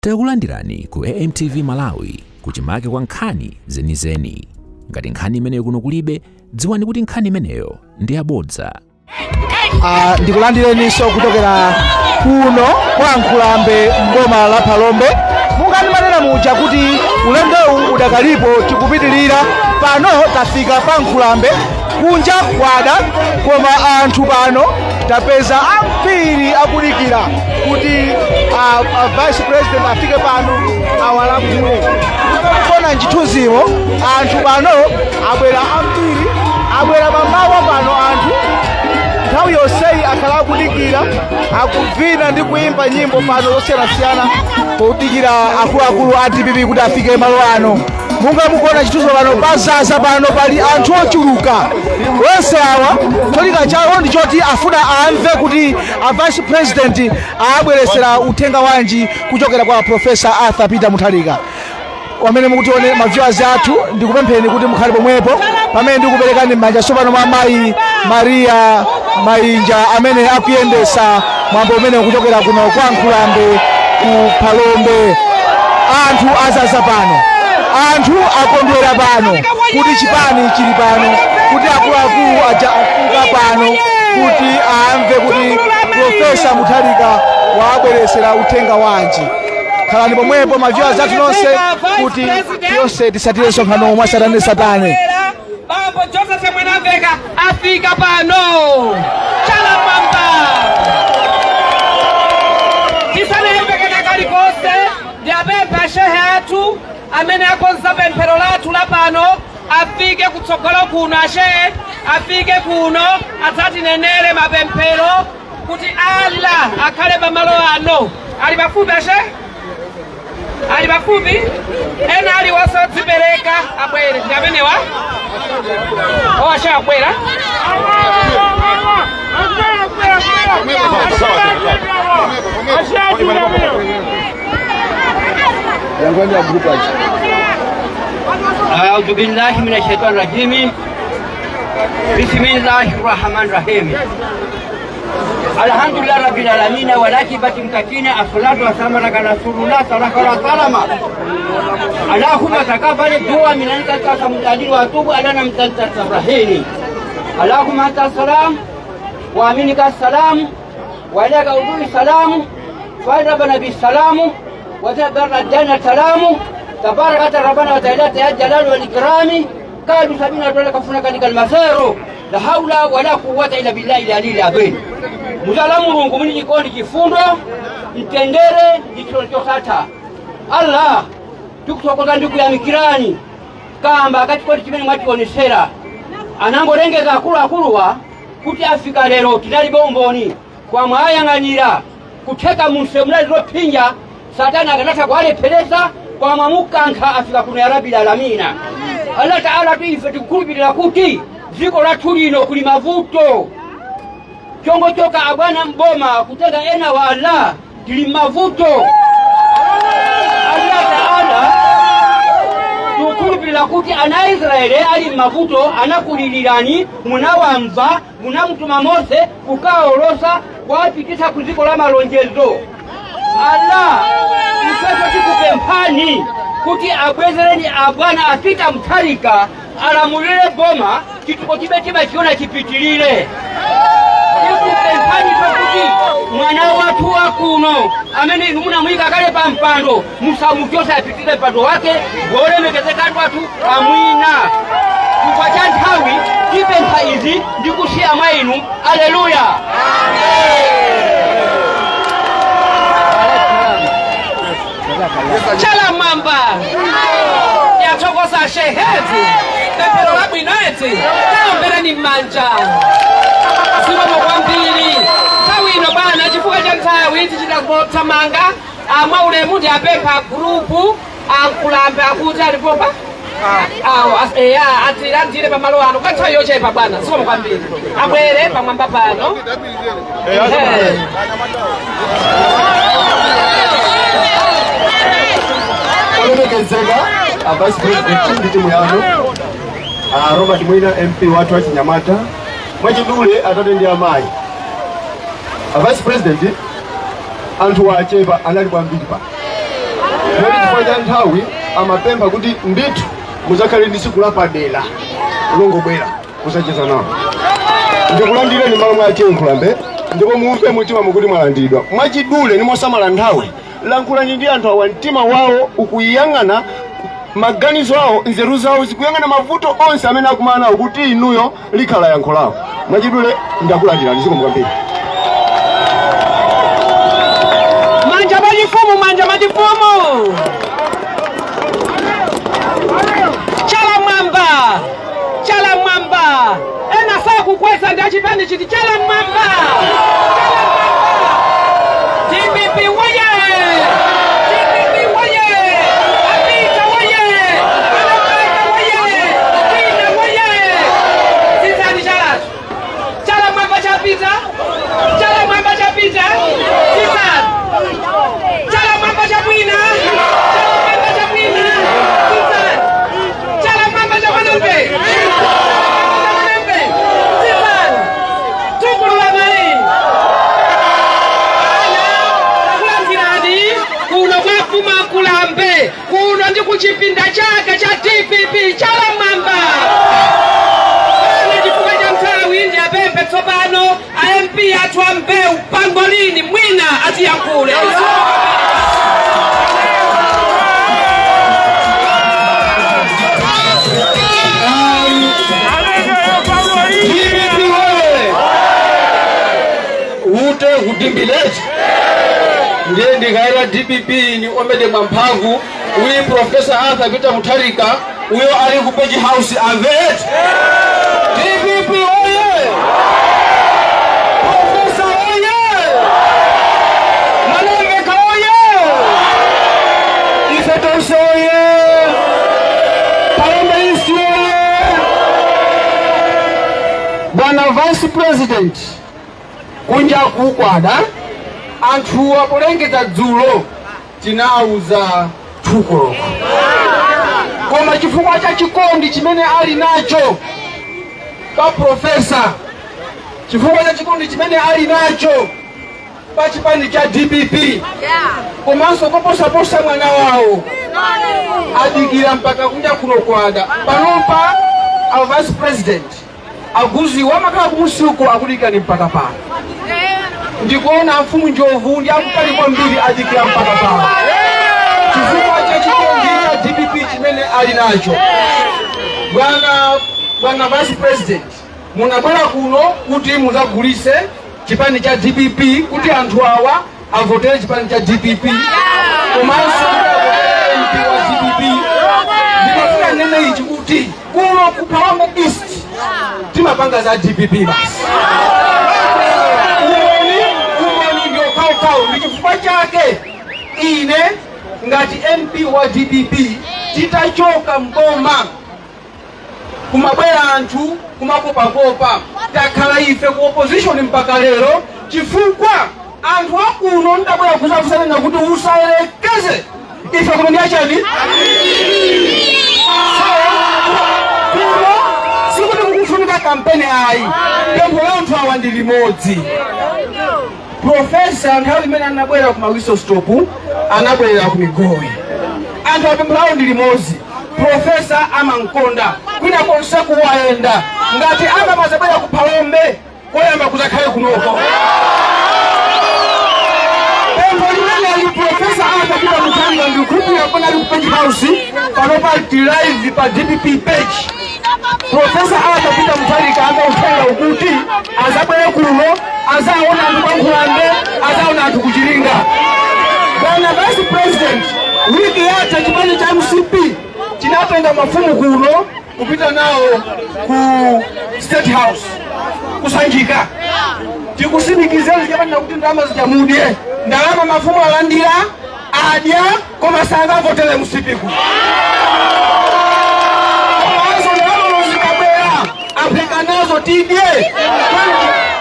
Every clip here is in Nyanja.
Takulandirani ku AMTV Malawi kuchimake kwa nkhani zenizeni. Ngati nkhani imeneyo kuno kulibe, dziwani kuti nkhani imeneyo ndi yabodza. Ndikulandireninso kuchokera kuno kwa Nkhulambe mboma la Phalombe. Monga ndimanena muja kuti ulendowu udakalipo, tikupitirira. Pano tafika pa Nkhulambe, kunja kwada, koma anthu pano tapeza ambiri akudikira kuti a vice president afike pano awalankhule. Kuona mchithunzimo, anthu pano abwera ambiri, abwera mamawa pano. Anthu nthawi yonseyi akhala akudikira, akuvina ndi kuimba nyimbo pano zosiyanasiyana podikira akuluakulu a DPP kuti afike malo ano. Monga mukuona chithunzi pano, pazaza pano, pali anthu ochuluka. Onse awa cholinga chawo ndi choti afuna amve kuti a vice president abweresera uthenga wanji kuchokera kwa Professor Arthur Peter Mutharika. Pamene mukutione, ma viewers athu, ndikupempheni kuti mukhale pomwepo pamene ndikuperekani m'manja tsopano mwa mayi Maria Mainja amene akuyendesa mwambo umene kuchokera kuno kwa Nkhulambe ku Phalombe. Anthu azaza pano, anthu akondwera pano kuti chipani chili pano, kuti akuluakulu aja afika pano kuti amve kuti Professor Mutharika wabweresera uthenga wanji. Khalani pomwepo, ma viewers athu nonse, kuti tonse tisatire msonkhano mwa satane satane. Bambo Joseph Mwanamveka afika pano. Chala mwamba. Tisanayembekeka kalikonse, ndiyapempha shehe athu amene akonza pemphero lathu la pano afike kutsogolo kuno. Ashehe afike kuno adzatinenere mapemphero kuti Allah akhale pamalo ano. Ali pafupi ashehe, ali pafupi. Ena aliwonse odzipereka abwere. Ndi amenewa o ashehe abwera. أعوذ بالله من الشيطان الرجيم. بسم الله الرحمن الرحيم. الحمد لله رب العالمين والعاقبة للمتقين، الصلاة والسلام على رسول الله صلى الله عليه وسلم. اللهم تقبل الدعاء من أنت المتعدين وتوب علينا من أنت الرحيم. اللهم أنت السلام ومنك السلام وإليك أدعو السلام، فربنا بالسلام وتبر الجنة السلام. تبارك ربنا وتعالى يا جلال والإكرام. قالوا سبينا لك فنك لك المسير، لا حول ولا قوة إلا بالله العلي العظيم. Muzala Mulungu muli chikondi, chifundo, mtendere ndi chilo chosatha, Allah, tikuthokoza ndi kuyamikirani kamba kachikondi chimene mwationesera. Anangolengeza akuluakuluwa kuti afika lero, tinalibe umboni kwa mwayang'anira kutheka munse munali zophinja, Satana akanatha kuwalepheresa, kwa mwamukankha afika kuno. Ya Rabbil Alamina, Allah Taala, tu ife tikukhulupirira kuti dziko lathu lino kuli mavuto. Chongochoka abwana mboma kutenga ena wa Allah, tili mavuto. Allah Taala, tikukhulupirira kuti ana Israeli ali mavuto anakulilirani, munawamva, munamutuma Mose kukaolosa kuwapititsa ku dziko la malonjezo. Allah, ifeso tikupemphani kuti abwezereni abwana a Peter Mutharika alamulire boma, chituko chibe timachiona chipitilire. Tikupemphani kuti mwana wathu wa kuno amene inu munamuyika kale pa mpando musamuchose, apitire mpando wake wolemekezeka wathu amwina. Chifukwa cha nthawi tipempha izi ndi kusiya mwa inu. Aleluya. Chala mwamba. Yathokoza sheheti, pemphero labwino eti. Taombereni m'manja. Zikomo kwambiri. Nthawi ino bwana, chifukwa cha nthawi tichita kuthamanga. Mwaulemu ndi apempha group a Nkulambe akuti alipopa awo eya atilandire pamalo ano kwa nthawi yochepa bwana. Zikomo kwambiri. Abwere pamwamba pano. Ehe. Olemekezeka a vice president ndi timu yanu, a Robert Mwina MP wathu wachinyamata, mwachidule atate ndi amayi, a vice president, anthu achepa anali kwambiri pa Moti chifukwa cha nthawi amapempha kuti ndithu muzakhale ndi tsiku lapadera longobwera kuzacheza nawo. Ndikulandireni malo mwa T/A Nkhulambe, ndipo mumve mtima mukuti mwalandiridwa. Mwachidule ni mosamala nthawi, lankhulani ndi anthu awa. Mtima wawo ukuyang'ana, maganizo awo, nzeru zawo zikuyang'ana mavuto onse amene akumana nawo, kuti inuyo likhala yankho lawo. Mwachidule, ndakulandirani. Zikomo kwambiri. Manja machifumu, manja machifumu, chala mwamba, chala mwamba. Ena sakukweza ndi achipani chiti? Chala mwamba, chala mwamba. DPP woye! DPP woye! Apita woye! Anapeka woye! Tina woye! Tsitsani chalacho. Chala mwamba chapita, chala mwamba chapita. Tsitsani. Chala mwamba chabwina, chala mwamba chabwina. Tsitsani. Chala mwamba cha Mwanambe, Mwanambe. Tsitsani. Tukulula mali ana takulandirani kuno kwa Nkulambe, kuno ndi kuchipinda chake cha DPP. Chala mwamba ana. Chifukwa cha nthawi, ndi apemphe tsopano a MP athu ambewu pangolini, mwina atiyankhule. DPP woye! Ute kudimbilechi ndiye ndikaira DPP ni omede mwamphamvu uyi Professor Arthur Peter Mutharika uyo ali ku Page House amvete. DPP oye! Professor oye! Mwanamveka oye! Ife tonse oye! Phalombe East oye! Bwana Vice President, kunja kukwada anthu akulengeza dzulo tinawuza 2 koloko, koma chifukwa cha chikondi chimene ali nacho pa professor, chifukwa cha chikondi chimene ali nacho pa chipani cha DPP, komanso koposaposa mwana wawo, adikira mpaka kunja kuno kwada. Panopa our Vice President aguziwa amakhala kumusiku akudikira mpaka pano. Ndikuona mfumu Njovu ndi akutali kwambiri, adikira mpaka pano chifukwa cha chikondi cha DPP chimene ali nacho. Bwana Vice President, munabwera kuno kuti muzagulise chipani cha DPP, kuti anthu awa avotere chipani cha DPP, komanso MP wa DPP. Ndimafuna nene ichi kuti kuno ku Phalombe East timapanga za DPP basi. Umboni ndio kaukau. Ndi chifukwa chake ine ngati MP wa DPP, titachoka mboma kumabwera anthu kumakopakopa, takhala ife ku opposition mpaka lero, chifukwa anthu akuno ndabwera kuzafusanena kuti usayerekeze, ife kuno ndi achani. So kuno sikuti kukufunika kampeni ayi. Pempho la anthu awa ndi limodzi. Professor nthawi imene anabwera ku Mawiso Stop, anabwerera ku Migowi. Anthu apempho lawo ndi limodzi. Professor amankonda kwina konse kuwayenda, ngati akamazabwera ku Phalombe koyamba kuzakhale kunoko. Pempho limene ali Professor Arthur Peter Mutharika, ndikukhulupirira pana ali ku Page House panopa live pa DPP page. Professor Arthur Peter Mutharika akauthenga ukuti azabwere kuno, azaona anthu kwankhulambe, azaona anthu kuchilinga. Bwana Vice President, wiki yatha chipani cha MCP chinatenga mafumu kuno kupita nawo ku State House kusanjika. Tikusimikizeni chapani kuti ndalama zichamudye, ndalama mafumu alandira, adya, koma sangavotere MCP kuno. Komanso ndalama zikabwera apheka nazo tidye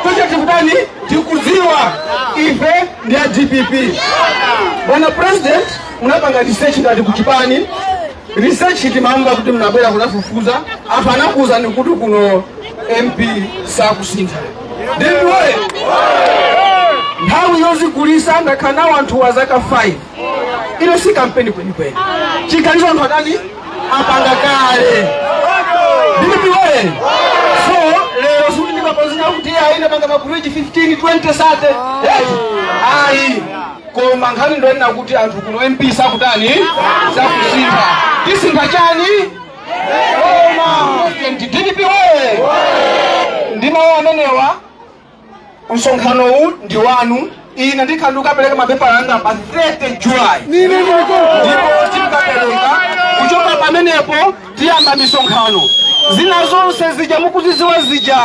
toche. Tikutani? Tikudziwa ife ndi a DPP. Bwana President, munapanga research ngati kuchipani. Research timamva kuti mnabwera kunafufuza, anthu anakuwuzani kuti kuno MP sakusintha. Ndiwe nthawi yozigulisa ndakhala nawo anthu wa zaka 5. Ino si kampeni kwenikweni, chiganizo anthu atani apanga kale. DPP woye! So lero sikuti ndimapozina kuti ayi, napanga mabridge 15, 20, 30, ayi, koma nkhani ndonena kuti anthu kuno MP sakutani, sakusintha. Tisintha chani? Koma president. DPP woye! Ndi mawu amenewa, msonkhanowu ndi wanu. Ine ndikhala ndikukapereka mapepala anga pa 30 July, ndipo tikapereka, kuchoka pamenepo tiyamba misonkhano zina zonse zija mukuziziwa zija.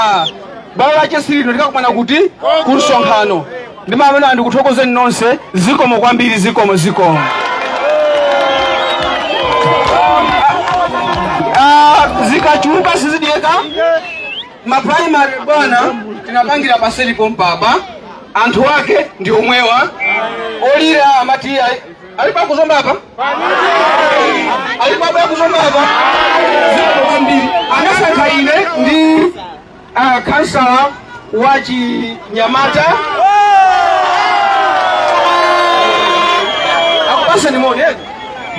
Bwalo lache silino, tikakumana kuti ku msonkhano. Ndi mawu amene ndikuthokozeni nonse. Zikomo kwambiri, zikomo, zikomo. Zikachuluka sizidyeka. Maprimary bwana tinapangira paselipo mpapa, anthu ake ndi omwewa olira amati alipo akuzomba apa, alipo abwera kuzomba apa. Zikomo kwambiri. Anasankha ine ndi kansala wa Chinyamata. Akupaseni moni, eh?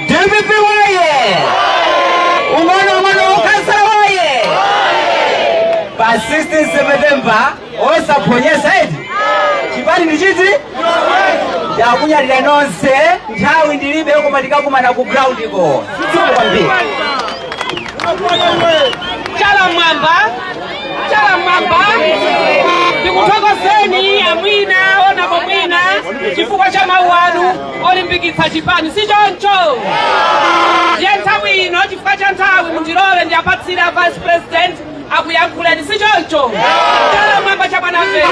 DPP woye! Ung'ono ung'ono ukansala woye! Pa 16 September osaphonyesa eti, chipani ndi chiti? Ndakunyadira nonse. Nthawi ndilibe, koma tikakumana ku ground ko. Zikomo kwambiri. Chala mwamba, chala mwamba. Ndikuthokozeni amwina onapo mwina chifukwa cha mawu anu olimbikitsa chipani, si choncho? Ndiye nthawi ino, chifukwa cha nthawi, mundilole ndiapatsire a vice president akuyankhuleni, si choncho? Chala mwamba cha bwana mvera.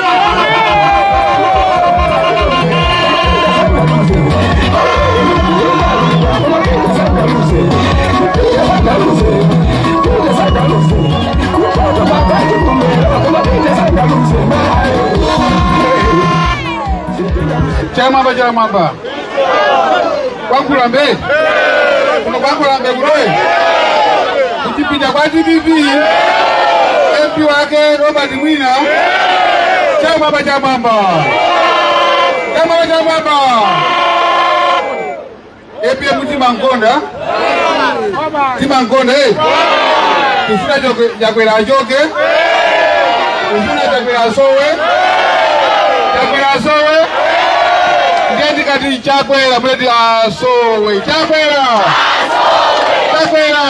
Chamwamba, chamwamba kwakulambe kuno, kwakulambe kunoe kuchipinda kwa DPP, MP wake Robert Mwina. Chamwamba, chamwamba, chamwamba, chamwamba. APM timankonda, timankonda, eh. Kufuna Chakwera achoke, kufuna Chakwera asowe, Chakwera asowe. Ndiye ndikati Chakwera muleti asowe. Chakwera, Chakwera,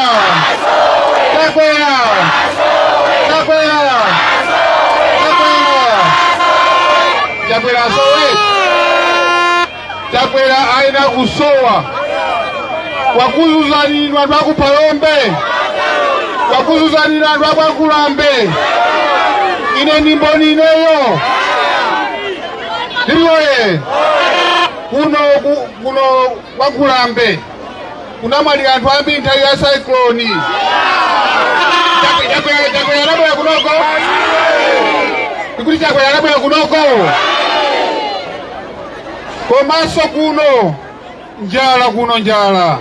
Chakwera, Chakwera, Chakwera, Chakwera asowe. Chakwera aina kusowa. Wakuzuzanidwa anthu akuphalombe, wakuzuzanidwa anthu akwakulambe. Ine ndimboni ineyo ndiliwoye kuno kuno kwakulambe kunamwalira anthu ambiri nthawi ya cyclone. Chakwera, Chakwera anabwera kunoko? Ndikuti Chakwera anabwera kunoko? Komanso kuno njala, kuno njala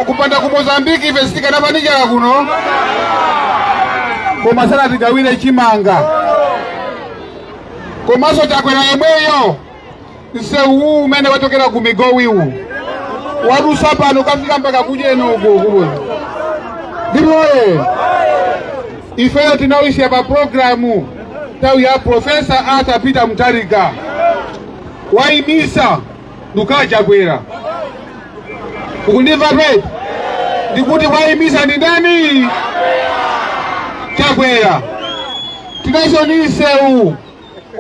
kuponda ku Mozambiki, ife sitikanapa ndi njala kuno, koma sanatigawire chimanga. Komanso Chakwera yemweyo, msewu umene wachokera ku Migowiwu wadusa pano kafika mpaka kucheno uko kuno. Ndipoye ifeyo tinawisiya pa programu nthawi ya Professor Arthur Peter Mutharika, wayimisa ndukhala Chakwera. Ukundimva pe? Ndikuti wayimisa ndi ndani? Chakwera. Tinaiso ni msewu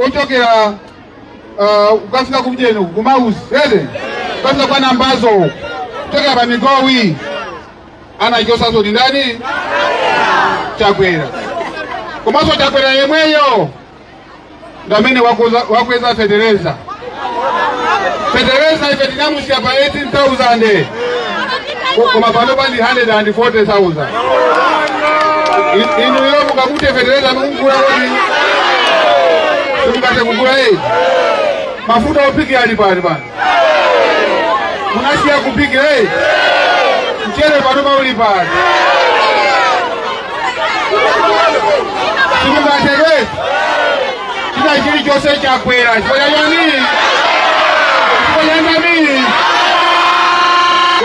ochokera ukafika kumjeni kumauzi ede, ukafika kwa Nambazo kuchokera pa Migowi, anachosaso ndi ndani? Chakwera. Komanso Chakwera yemweyo ndamene wakweza fetereza. Fetereza ife tinamusiya pa 18,000, koma pano pali 140,000. Inuyo mukakute fetereza mukugula kodi? Simukate kugula iyi. Mafuta ophikira ali pali pano, munasiya kuphikira iyi. Mchere pano pauli pali, simungatekwe. China chilichonse chakwera chifukwa chani? Ndani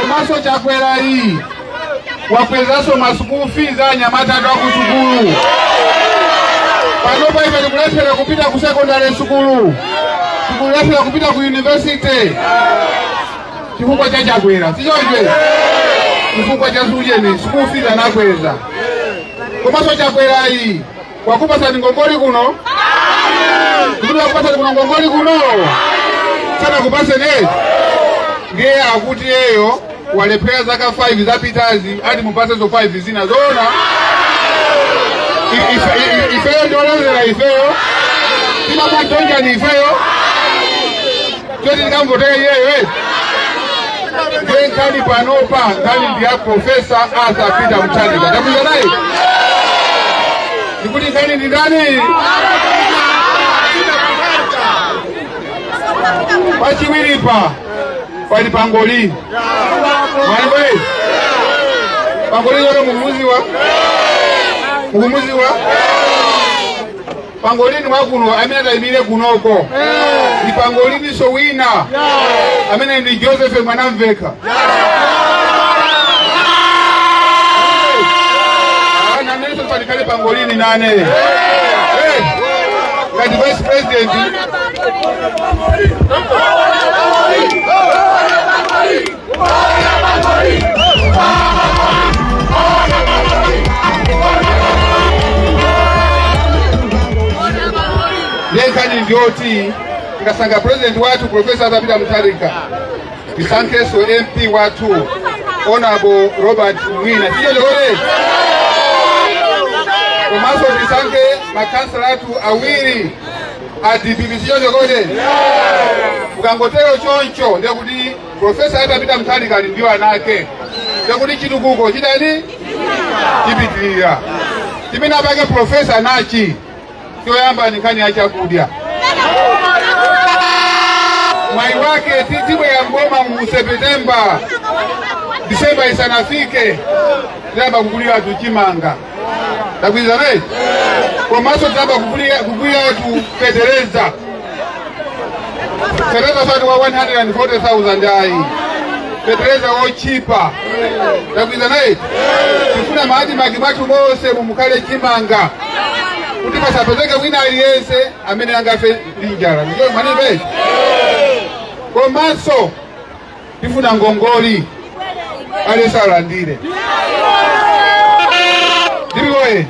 komanso Chakwera iyi wakwezanso ma school fees anyamata atu akusukulu. Panopa ife tikulephera kupita ku secondary sukulu, tikulephera kupita ku university chifukwa cha Chakwera, sichoncho? Chifukwa cha sujeni school fees anakweza. Komanso Chakwera iyi wakupasani ngongoli kuno, kuti wakupasani kuno ngongoli kuno sana kupaseni. Ndiye akuti eyo walephera zaka 5 zapitazi, ati mupasenso 5 zina, zoona? Ifeyo ndiolozera, ifeyo timakutonjani, ifeyo choti tikamvotera iyeyo. Ndiye nkhani panopa, nkhani ndi ya Professor Arthur Peter Mutharika. Ndakuza naye ndikuti nkhani ndi ndani? Pachiwiripa pali pangolini mwaliwe pangolini yote mukumuziwa, mukumuziwa pangolini wakuno amene atayimire kunoko ndi pangoliniso wina amene ndi Joseph Mwanamveka. Nanenso palikale pangolini nane ngati vice president. Nkhani ndiyoti tikasankha president wathu Professor Arthur Peter Mutharika, tisankhenso MP wathu Honorable Robert Mwina, sichoncho? Komanso tisankhe makansala athu awiri a DPP, sichoncho? Ukangotero choncho, ndiye kuti Professor Arthur Peter Mutharika ali ndiwo anake, ndiye kuti chitukuko chidani chipitirira. Chimene apake Professor nachi choyamba ni nkhani ya chakudya. Mwayi wake tibwera mboma mu September, Disemba isanafike tiyamba kugulira tuchimanga, takwiza right? Komanso tiyamba kugulira tu fetereza, fetereza sati wa 140,000 ayi, fetereza wochipa, takwiza right? Tifuna ma ADMARC mwathu monse mumukhale chimanga kuti pasapezeke wina aliyense amene angafe ndi njala, ndiyo mwanipe. Komanso tifuna ngongoli aliyense alandire ndipikoye.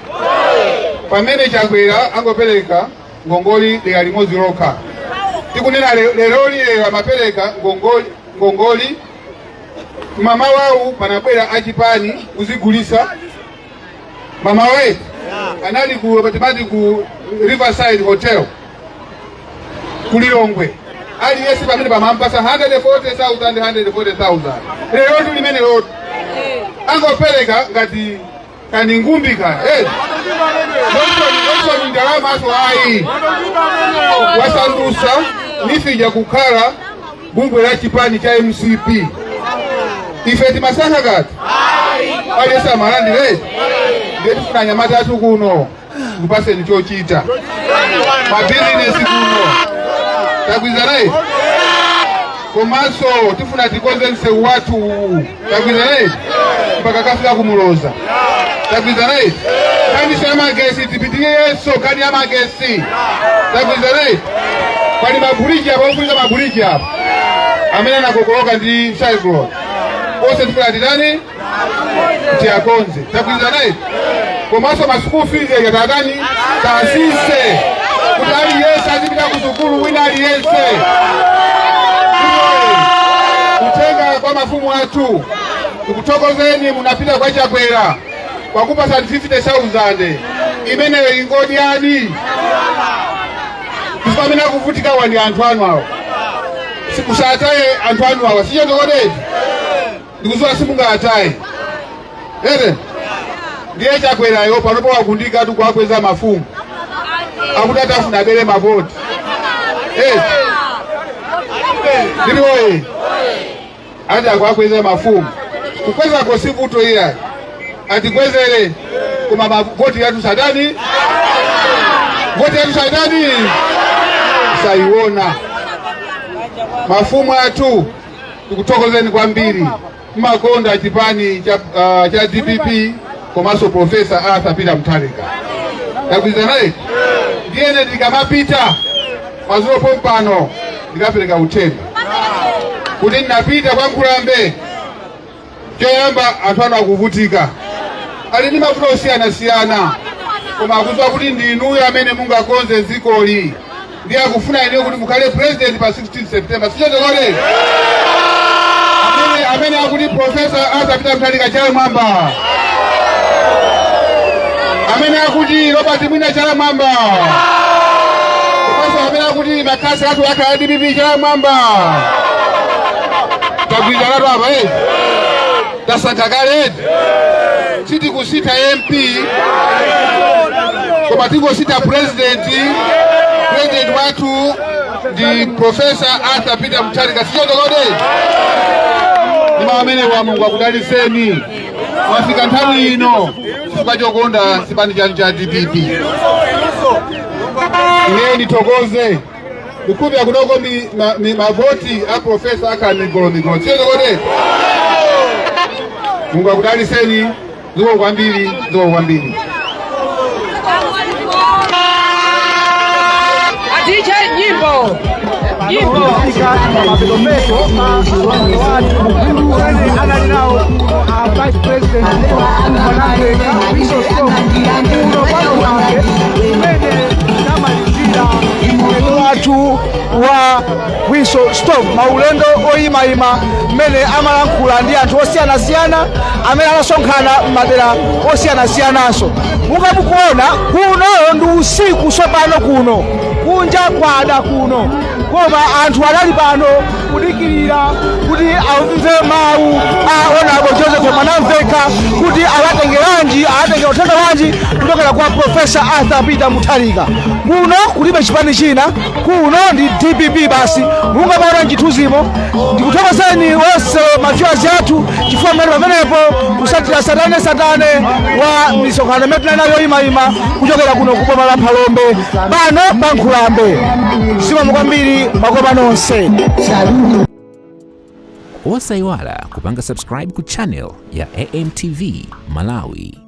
Pamene Chakwera angopereka ngongoli dera limodzi lokha, tikunena leroli, lero amapereka ngongoli, ngongoli mama wawu panabwera achipani kuzigulisa. Mama wetu anali ku timati ku Riverside Hotel kulilongwe, aliyense pamene pamampasa 140,000, 140,000. Lero tu limene lotu angopereka ngati kani ngumbi kaya Johnson ndalama aso ayi wasandusa nifija kukhala bungwe la chipani cha MCP. Ife timasankha kati aliyense amalandire. Ndiye tifuna anyamata athu kuno kupaseni chochita mabizinesi kuno, tagwiza right? Komanso tifuna tikonze msewu wathu uwu, tagwiza right? Mpaka kafika kumuloza, tagwiza right? Kani ya magesi tipitiriyeso, kani ya magesi, tagwiza right? Pali mabuliji apo, okuliza mabuliji apo amene anakokoloka ndi cyclone onse tifuna titani tiakonze, tagwiza right? Komanso ma school fees yatatani tasise kuti aliyense azipita ku sukulu, wina aliyense. Kutenga kwa mafumu athu, tikuthokozeni munapita kwa Chakwera kwakupasani 50,000 imeneyo ingodyani, chifukwa amene akuvutika wani anthu anu awo, sikusataye anthu anu awa, sichondokodeti ndikuziwa simungaataye ere. Ndiye Chakwerayo panopo wakundika tu kuwakweza mafumu, akuti atafuna abere mavoti. Ndiriwoye ati akuakweza mafumu, kukwezako si vuto iya, atikwezere koma mavoti yatu sadani, voti yatu sadani saiona. Mafumu athu, tikuthokozeni kwambiri. Mmakonda chipani cha DPP komanso Professor Arthur Peter Mutharika. Tagwirizana eti? Ndiyene ndikamapita madzulo pompano, ndikapereka uthenga kuti ndinapita kwa Nkhulambe. Choyamba, anthu anu akuvutika, ali ndi mavuto osiyanasiyana, koma akudziwa kuti ndinuyo amene mungakonze dzikoli, ndiye akufuna inuyo kuti mukhale president pa 16 September. Sichotokole amene akuti Professor Arthur Peter Mutharika, chala mwamba. Amene akuti Robert Mwina, chala mwamba. Komanso amene akuti makhansala athu akhala DPP, chala mwamba. Tagwirizanatu apa eh? Tasankha kale, sitikusintha MP, koma tingosintha president. President wathu ndi Professor Arthur Peter Mutharika. Sichotokode ndi mawu amene wa Mulungu akudaliseni. Mwafika nthawi ino chifukwa chokonda chipani chanu cha DPP. Ineyo ndithokoze kukhulupira kunoko mavoti a professor akhala migolo migolo. Sichotokode. Mulungu akudaliseni. Zikomo kwambiri, zikomo kwambiri. A DJ, nyimbo nyimbo. Mapetopeto umene anali nawo a Vice President Mwanamveka Chrysostom kuno kwanuwake, kumene tamalizira ulendo wathu wa Whistle Stop, maulendo oyimayima mmene amalankhula ndi anthu osiyanasiyana amene anasonkhana m'madera osiyanasiyananso. Monga mukuona, kuno ndi usiku tsopano, kuno kunja kwada kuno, koma anthu anali pano kudikirira kuti amve mawu a Honorable Joseph Mwanamveka, kuti awatengeranji, awatengera uthenga wanji kuchokera kwa Professor Arthur Peter Mutharika. Kuno kulibe chipani china, kuno ndi DPP basi, monga maona mchithunzimo. Ndikuthokozeni onse ma viewers athu chifukwa mnali pamenepo kusatira satane satane wa misonkhano imene tinali nayo yoyimayima kuchokera kuno ku boma la Phalombe, pano pa Nkhulambe. Zikomo kwambiri, makoma nonse. Osayiwala kupanga subscribe ku channel ya AMTV Malawi.